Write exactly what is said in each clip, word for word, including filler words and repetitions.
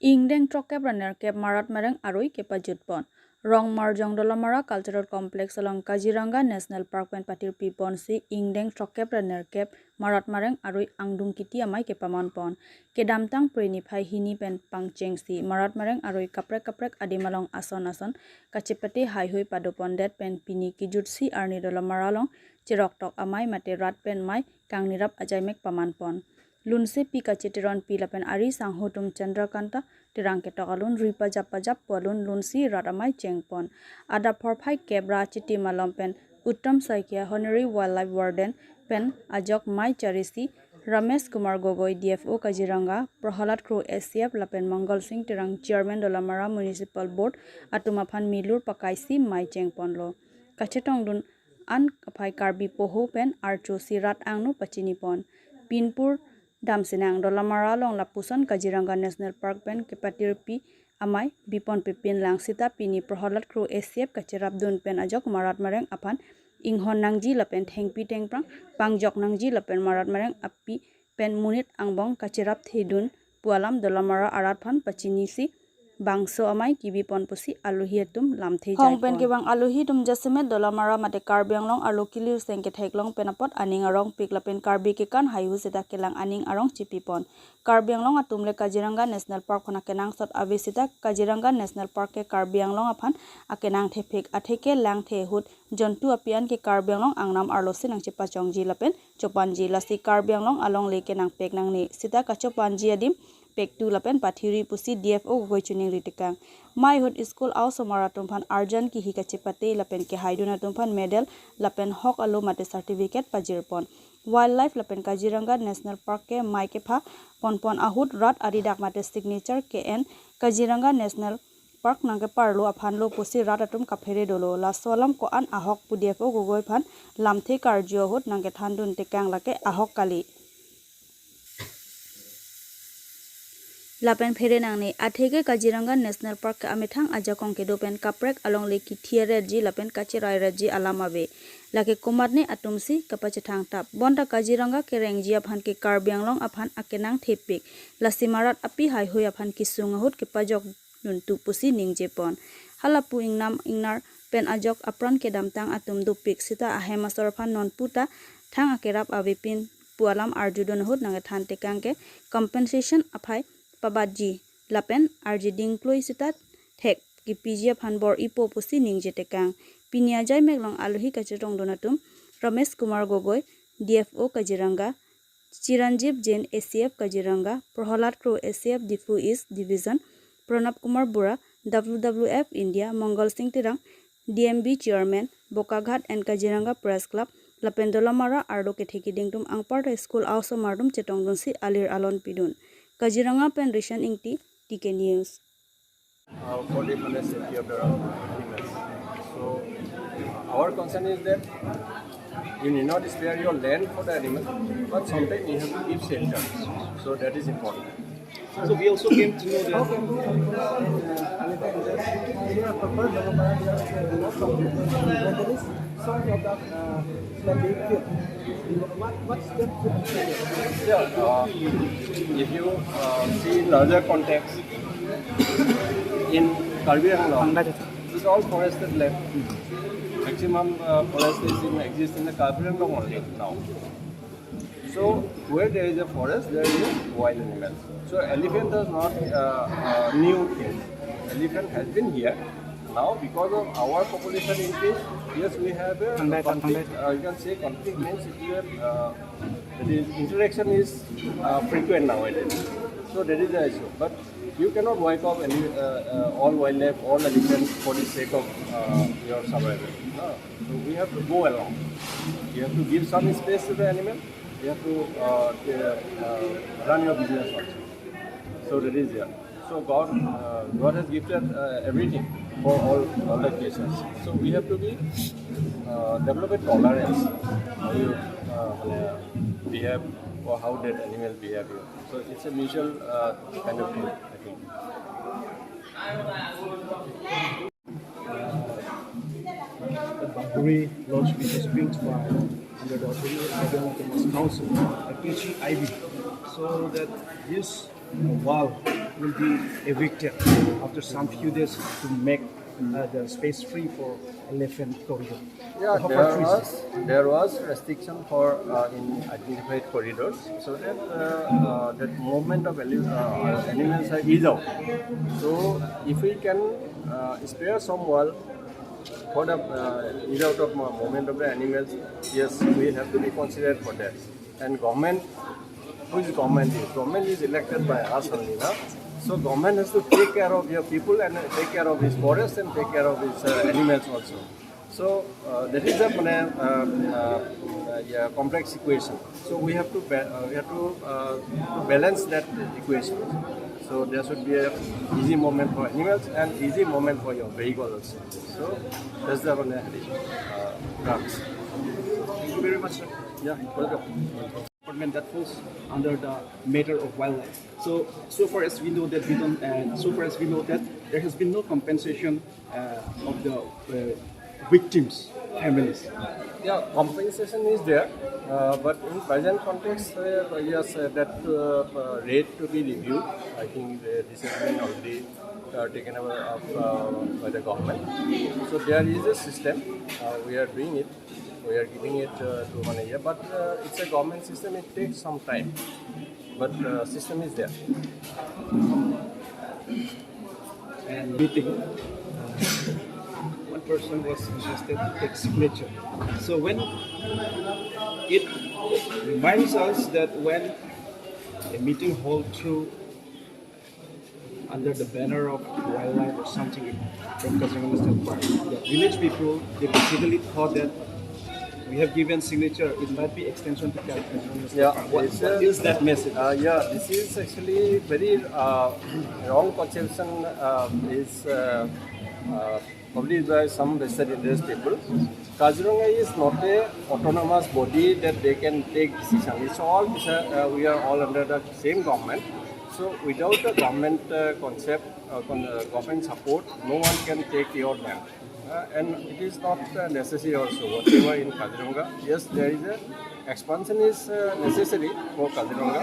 Ingdeng throkkep ra nerkep marat mareng aroi kepajutpon. Rongmarjong Dolamara Cultural Complex along Kaziranga National Park pen patirpi ponsi ingdeng throkkep ra nerkep marat mareng aroi angdung kiti amei kepamanpon. Kedamtang Phre niphai hini pen pangchengsi marat mareng aroi kaprek kaprek adim along ason ason kachepate haihui padopondet pen pini kejutsi arni Dolamara along cheroktok amei mate rat pen mei kangnirap ajaimek pamanpon. Lunsepi Kache Teronpi lapen ari sangho atum Chandrakanta Terang ketok alun ri pajap pajap pu alun lunsi rat amei chengpon. Adap phorphai kep ra chiti malom pen Uttam Saikia Honorary Wildlife Warden pen ajok mei charisi, Ramesh Kumar Gogoi D F O Kaziranga, Prahalad Kro S C F lapen Mangal Singh Terang Chairman Dolamara Municipal Board atum aphan milur pakaisi mei chengponlo. Kachetongdun an aphai Karbi poho pen archo si rat angno pachinipon. Pinpur damsinang Dolamara along lapuson Kaziranga National Park pen kepatirpi amei bipon pepin lang sita pini Prahalad Kro S C F kacherapdun pen ajok marat mareng aphan inghon nangji lapen thengpi thengphrang pangjok nangji lapen marat mareng api pen monit angbong kacherapthedun pu alam Dolamara arat aphan pachinisi bangso amei kebipon pusi alohi atum lamthe hong pen jaipon. Kevang alohi atum jasemet Dolamara mate Karbi Anglong arlo kilir seng ketheklong pen apot aning arongpik lapen Karbi kekan haihui sita kelang aning arong chipipon. Karbi Anglong atum le Kaziranga National Park aphan akenangsot ave sita Kaziranga National Park ke Karbi Anglong aphan akenangthepik atheke langthe ahut jontu api an ke Karbi Anglong angnam arlosi nangchepachongji lapen chopanji, lasi Karbi Anglong alongle kenangpek nangne sita kachopanji adim pektu lapen pathiri pusi D F O Gogoi choningri tekang. Mei ahut school a-osomar atum aphan arjan kihi kachepate lapen kehaidun atum aphan medal lapen hok alo mate certificate pajirpon. Wildlife lapen Kaziranga National Park ke mei kepha ponpon ahut rat aridak mate signature ke-en Kaziranga National Park nangkeparlo aphanlo pusi rat atum kaphere dolo. Laso alam ko-an ahok pu D F O Gogoi aphan lamthe karju ahut nangkethandun tekang lake ahok kali. Lapen phere nangne atheke Kaziranga National Park ke amethang ajakong kedo pen kaprek alongle kithi aretji lapen kacherai retji alam ave. Lake komatne atumsi kapachethang tap. Bonta Kaziranga kerengji aphan ke Karbi Anglong aphan akenangthepik. Lasi marat api haihui aphan kesung ahut kepajok duntu pusi ningjepon. Halapu ingnam ingnar pen ajok apran kedamtang atum dopik sita ahem asor aphan nonputa thang akerap avepin pu alam arjudun ahut nangkethan tekang ke compensation aphai pabatji lapen arji dingkloi sita thek kipiji aphan bor-ipo pusi ningje tekang. Pini ajaimek along alohi kachetongdun atum Ramesh Kumar Gogoi, D F O Kaziranga, Chiranjeev Jain, A C F Kaziranga, Prahalad Kro, A C F Diphu East Division, Pranab Kumar Bura, W W F India, Mangal Singh Terang, D M B Chairman, Bokaghat and Kaziranga Press Club, lapen Dolamara arlo kethe kiding atum anparta school a-osomar atum chetongdunsi alir alon pidun. Kaziranga pen Rishan Ingti, T K News. Uh, for the honest safety of the animals. So, uh, our concern is that you need not spare your land for the animal, but sometimes you have to give shelter. So that is important. So we also came to know that, uh, elephant, uh, yeah, for further, uh, there is some sort of, uh, like, what, what steps should be taken? Yeah, uh, if you, uh, see in larger context, in Karbi Anglong, it's all forested land. Maximum, uh, forest is in, exist in the Karbi Anglong only now. So where there is a forest, there is a wild animal. So elephant is not, uh, uh, new thing. Elephant has been here. Now because of our population increase, yes, we have a conflict, uh, you can say conflict means it is a, uh, that is interaction is, uh, frequent nowadays. So that is the issue. But you cannot wipe out any, uh, uh, all wildlife, all elephant for the sake of, uh, your survival. No. So we have to go along. You have to give some space to the animal. You have to, uh, uh, run your business also. So that is there. So God, uh, God has gifted, uh, everything for all, all the creatures. So we have to be, uh, develop a tolerance how you, uh, behave or how that animal behave. So it's a mutual, uh, kind of thing, I think. The boundary laws which was built by under the authority of the Autonomous Council, the K G I B, so that this wall will be evicted after some few days to make uh, the space free for elephant corridor. Yeah, How there far free is was there was restriction for uh, in identified corridors, so that uh, uh, that movement of ele- uh, animals are eased out. So if we can uh, spare some wall for the uh, ease out of mo- movement of the animals, yes, we have to be considered for that. And government, who is government is? Government is elected by us only, na? So government has to take care of your people and take care of his forest and take care of his uh, animals also. So uh, that is the uh, uh, uh, yeah, complex equation. So we have to ba- uh, we have to, uh, to balance that equation. So there should be a easy movement for animals and easy movement for your vehicle also. So that's the uh, uh, graphs. Thank you very much, sir. Yeah, welcome. Department that falls under the matter of wildlife. So, so far as we know that we don't, and so far as we know that there has been no compensation uh, of the uh, victims' families. Yeah, compensation is there, uh, but in present context, uh, yes, uh, that uh, uh, rate to be reviewed. I think uh, this has been already uh, taken over of, uh, by the government. So there is a system. Uh, we are doing it. We are giving it uh, to one year, but uh, it's a government system. It takes some time, but uh, system is there. And meeting, uh, one person was interested to take signature. So when it reminds us that when a meeting hold through under the banner of wildlife or something from Kaziranga National Park, the village people, they basically thought that we have given signature, it might be extension to Kaziranga National Yeah, Park. What, it's what a- is that message? Uh, yeah, this is actually very uh, wrong conception. Uh, is uh, uh, probably by some vested interest people. Kaziranga is not a autonomous body that they can take decision. It's all uh, we are all under the same government. So without the government uh, concept, uh, con- uh, government support, no one can take your land. Uh, and it is not uh, necessary also. Whatever in Kaziranga, yes, there is a expansion is uh, necessary for Kaziranga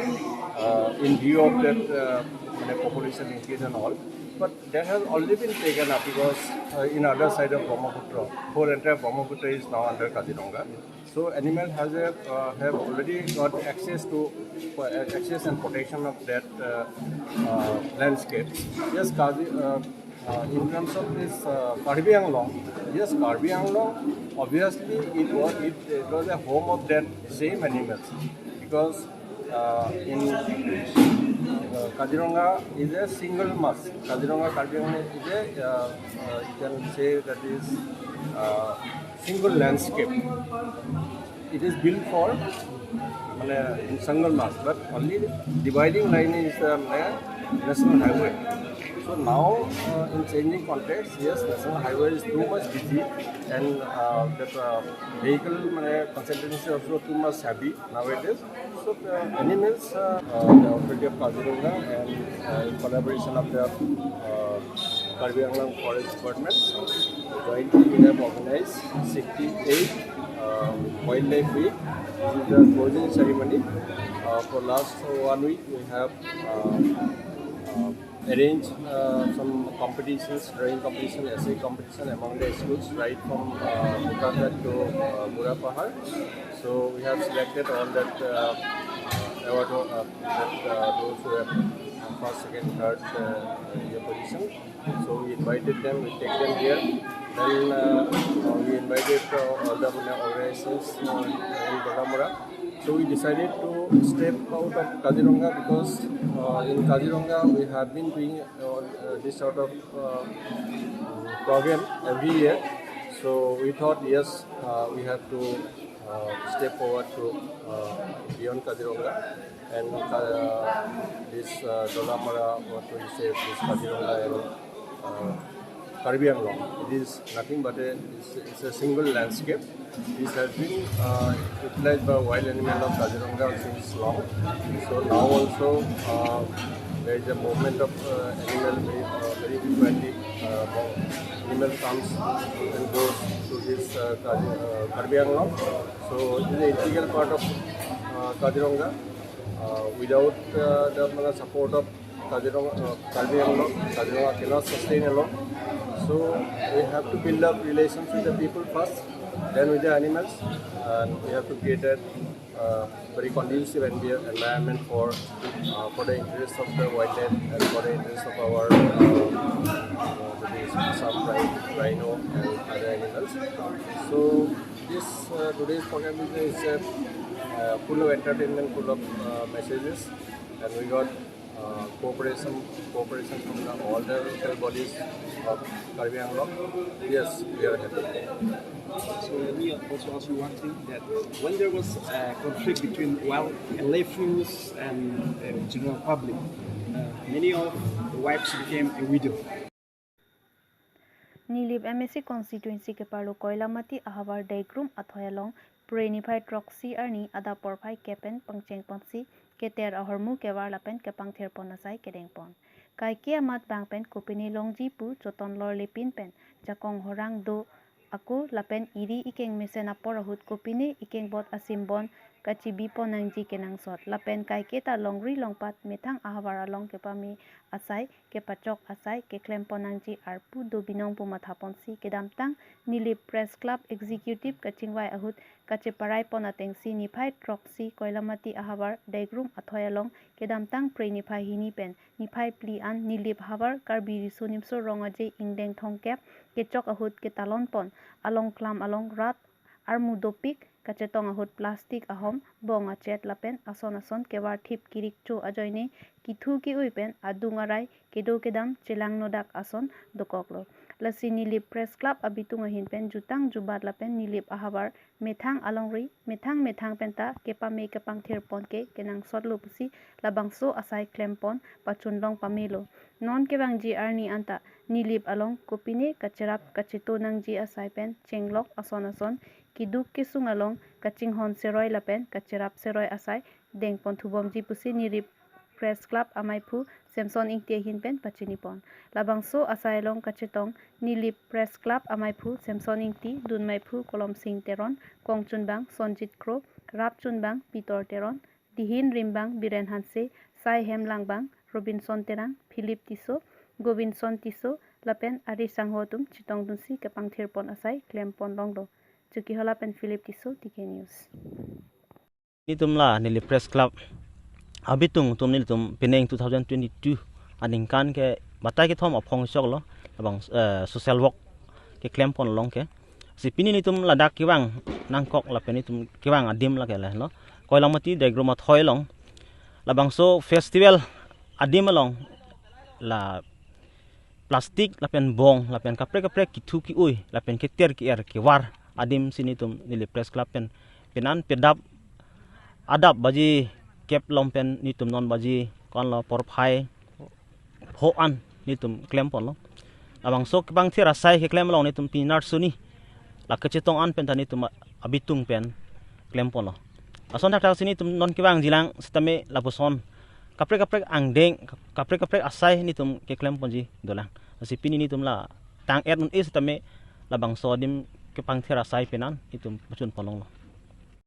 uh, in view of that uh, মানে, population increase and all. But that has already been taken up because uh, in other side of Brahmaputra, whole entire Brahmaputra is now under Kaziranga. So animal has a, uh, have already got access to uh, access and protection of that uh, uh, landscape. Yes, Kazi, uh, uh, in terms of this uh, Karbi Anglong, yes, Karbi Anglong, obviously it was it, it was a home of that same animals because uh, in uh, Kaziranga is a single mass. Kaziranga Karbi Anglong is a uh, uh, you can say that is uh, single landscape. It is built for মানে, in single mass, but only dividing line is uh, মানে, national highway. So now, uh, in changing context, yes, national highway is too much busy, and uh, that uh, vehicle মানে, concentration is also too much heavy nowadays. So uh, animals, uh, uh, the authority of Kaziranga and uh, in collaboration of the uh, Karbi Anglong Forest Department, jointly we have organized sixty-eighth uh, Wildlife Week. This is the closing ceremony. Uh, for last one week, we have uh, uh, arranged uh, some competitions, drawing competition, essay competition among the schools, right from uh, Bokajan to uh, Murapahar. So we have selected all that uh, award, uh, that uh, those who have first, second, third uh, in the position. So we invited them, we take them here. Then uh, uh, we invited uh, all the uh, organizations uh, in Dolamara. So we decided to step out of Kaziranga because uh, in Kaziranga we have been doing uh, uh, this sort of uh, program every year. So we thought, yes, uh, we have to uh, step forward to uh, beyond Kaziranga, and uh, this uh, Dolamara, what we say, this Kaziranga and uh, Karbi Anglong. It is nothing but a, it's, it's a single landscape. This has been uh, utilized by wild animal of Kaziranga since long. So now also uh, there is a movement of uh, animal very, uh, very frequently. Uh, animal comes and goes to this uh, Kazi- uh, Karbi Anglong. So it is an integral part of uh, Kaziranga. Uh, without uh, the uh, support of Kaziranga, uh, Karbi Anglong, Kaziranga cannot sustain alone. So we have to build up relations with the people first, then with the animals, and we have to create a uh, very conducive envi- environment for uh, for the interests of the wildlife and for the interests of our uh, uh, that is Assam rhi- rhino and other animals. So this uh, today's program is, is uh, uh, full of entertainment, full of uh, messages, and we got uh, cooperation cooperation from the, all the local bodies of Karbi Anglong. Yes, we are happy. So let me also ask you one thing, that when there was a conflict between wild L F Us and uh, general public, uh, many of the wives became a widow. Nilip M A C constituency keparlo Koilamati ahavar Daigrum athoi along Phre niphai throksi arni adap porphai kep pen pangcheng ponsi keter ahormu kevar lapen kepangthir pon asai kedeng pon. Kaike amat bang pen kopine longji pu choton lorle pin pen jakong horang do ako lapen iri ikeng mesen apor ahut kopine ikengbot asim bon kachibi pon nangji kenangsot lapen kaike ta longri longpat methang ahavar along kepame asai kepachok asai keklem pon nangji arpu do binong pu matha ponsi kedamtang Nilip Press Club Executive kachingvai ahut kacheparai pon atengsi niphai throksi Koilamati ahavar Daigrum athoi along kedamtang Phre niphai hini pen niphai phli an Nilip havar Karbi Riso Nimso Rong Aje ingdeng thomkep kechok ahut ketalon pon along klam along rat armu dopik kachetong ahut plastic ahom bong achet lapen ason ason kevar thip kirik cho ajoine kithu ki-ui pen adung arai kedo kedam chelang nodak ason dokoklo. Lasi Nilip Press Club abitung ahin pen jutang jubat lapen Nilip ahavar methang alongri methang methang penta kepame kepangthir pon ke kenangsotlo pusi labangso asai klem pon pachun long pamelo. Non kevangji arni anta Nilip along kopine kacherap kacheto nangji asai pen chenglok ason ason kiduk kesung along kachinghon seroi lapen kacherap seroi asai deng pon thubomji pusi Nilip Press Club amaiphu Samson Ingti ahin pen pachini pon. Labangso asai along kachetong Nilip Press Club amaiphu Samson Ingti, dunmaiphu Kolom Sing Teron, kongchunbang Sonjit Kro, rapchunbang Pitor Teron, dihin rimbang Biren Hanse, sai hem langbang Robinson Terang, Philip Tisso, Govinson Tisso lapen ari sangho atum chetongdunsi kepangthir pon asai klem pon longlo. Chokihola pen Philip Tisso, T K News. Nelitum la Nilip Press Club abitung atum nelitum penang two thousand twenty-two aningkan ke batai kethom aphong choklo labang eh, social work keklem pon long ke. Si pini nelitum ladak kevang nangkok lapen nelitum kevang adim lake lahelo. Koilamati Daigrum athoi along labangso festival adim along la plastic lapen bong lapen kaprek kaprek kithu ki-ui lapen keter ki-er kevar adim si nelitum Nilip Press Club pen penan pedap adap baji kep lom pen nelitum non baji konlo porphai pho an nelitum klem ponlo. Labangso kepangthir asai keklem along nelitum pinar suni la kechetong an penta nelitum abitung pen klem ponlo. Ason thakthak si nelitum non kevangjilang setame lapuson kaprek kaprek angdeng kaprek kaprek asai nelitum keklem ponji dolang. Lasi pini nelitum la tang-et un-e setame labangso adim kepangthir asai penan nelitum pachun pon longlo.